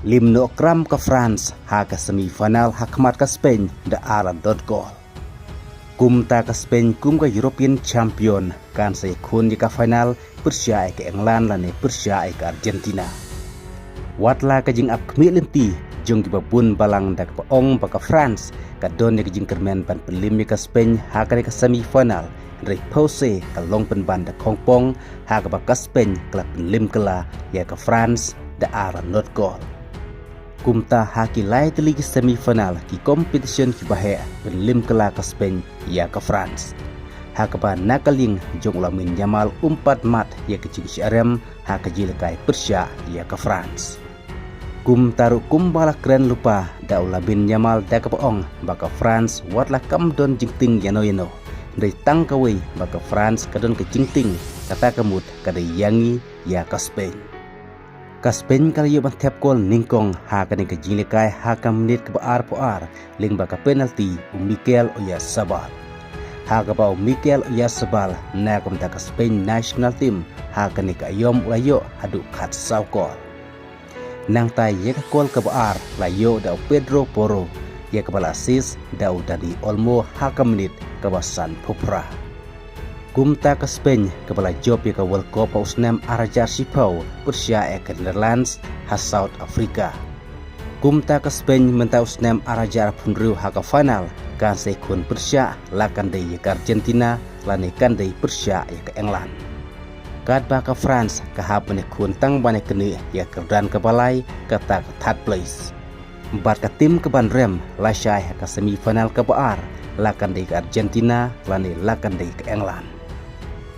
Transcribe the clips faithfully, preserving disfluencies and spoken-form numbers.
Lim noh kram ka France ha ka semi final ha khmat ka Spain da ar la dot gol. Kumta ka Spain kum ka European champion kan sa ïakhun ïa ka final pyrshah ïa ka England lane pyrshah ïa ka Argentina. Wat la ka jingap khmih lynti jong kiba bun balang da kaba ong ba ka France ka don ïa ka jingkyrmen ban pynlim ïa ka Spain ha kane ka semi final, hynrei pause ka long pynban da khongpong ha kaba ka Spain ka la pynlim kylla ïa ka France da ar la dot gol. Kumta ha ki lai tylli ki semi final ki competition kiba heh pynlim kylla ka Spain ïa ka France, ha kaba na ka liang jong u Lamine Yamal um pat mad ïa ka jingshah rem ha ka jingïalehkai pyrshah ïa ka France. Kumta ruh kumba la kren lypa da u Lamine Yamal da kaba ong ba ka France wat la kam don jingtieng ïano ïano, hynrei tang kawei ba ka France ka don ka jingtieng, kata ka mut ka dei ïa ngi, ïa ka Spain. Ka Spain ka la ïoh ban thep gol nyngkong ha kane ka jingïalehkai ha ka minit kaba arphew ar lyngba ka penalty u Mikel Oyarzabal. Ha kaba u Mikel Oyarzabal na ka bynta ka Spain national team ha kane ka aïom u la ïoh haduh khatsaw gol. Nangta ïa ka gol kaba ar la ïoh da u Pedro Porro, ïa kaba la assist da u Dani Olmo ha ka minit kaba sanphew phra. Kumta ka Spain kaba la jop ïa ka World Cup ha u snem ar hajar shiphew pyrshah ïa ka Netherlands ha South Africa. Kumta ka Spain mynta u snem ar hajar arphew hynriew ha ka final kan sa ïakhun pyrshah, la kan dei ïa ka Argentina lane kan dei pyrshah ïa ka England. Katba ka France ka hap ban ïakhun tang ban ïaknieh ïa ka kyrdan kaba lai, kata ka third place. Bad ka team kaban rem lashai ha ka semi final kaba ar, la kan dei ka Argentina lane la kan dei ka England.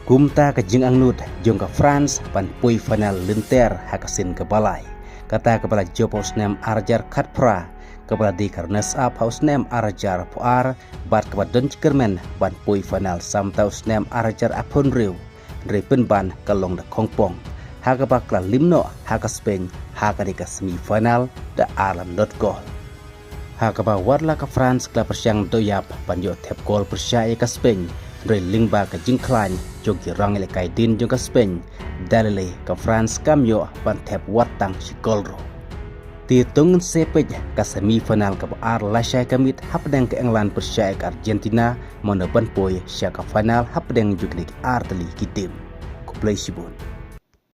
Kumta ka jingangnud jong ka France ban poi final lynter ha ka sien kaba lai, kata kaba la jop ha u snem ar hajar khatphra, kaba la dei ka runners up ha u snem ar hajar arphew ar, bad kaba don jingkyrmen ban poi final sa mynta u snem ar hajar arphew hynriew, hynrei pynban ka long da khongpong ha kaba ka la lim noh ha ka Spain ha kane ka semi final da ar la dot gol. Ha kaba wat la ka France ka la pyrshang doh ïap ban ïoh thep gol pyrshah ïa ka Spain, hynrei lyngba ka jingkhlaiñ jong ki rangïalehkai dien jong ka Spain, da lei lei ka France kam ïoh ban thep wat tang shi gol ruh. Te to ngin sa peit ka semi final kaba ar lashai ka miet hapdeng ka England pyrshah ïa ka Argentina, mano ban poi sha ka final hapdeng jong kine ki ar tylli ki team. Khublei shibun.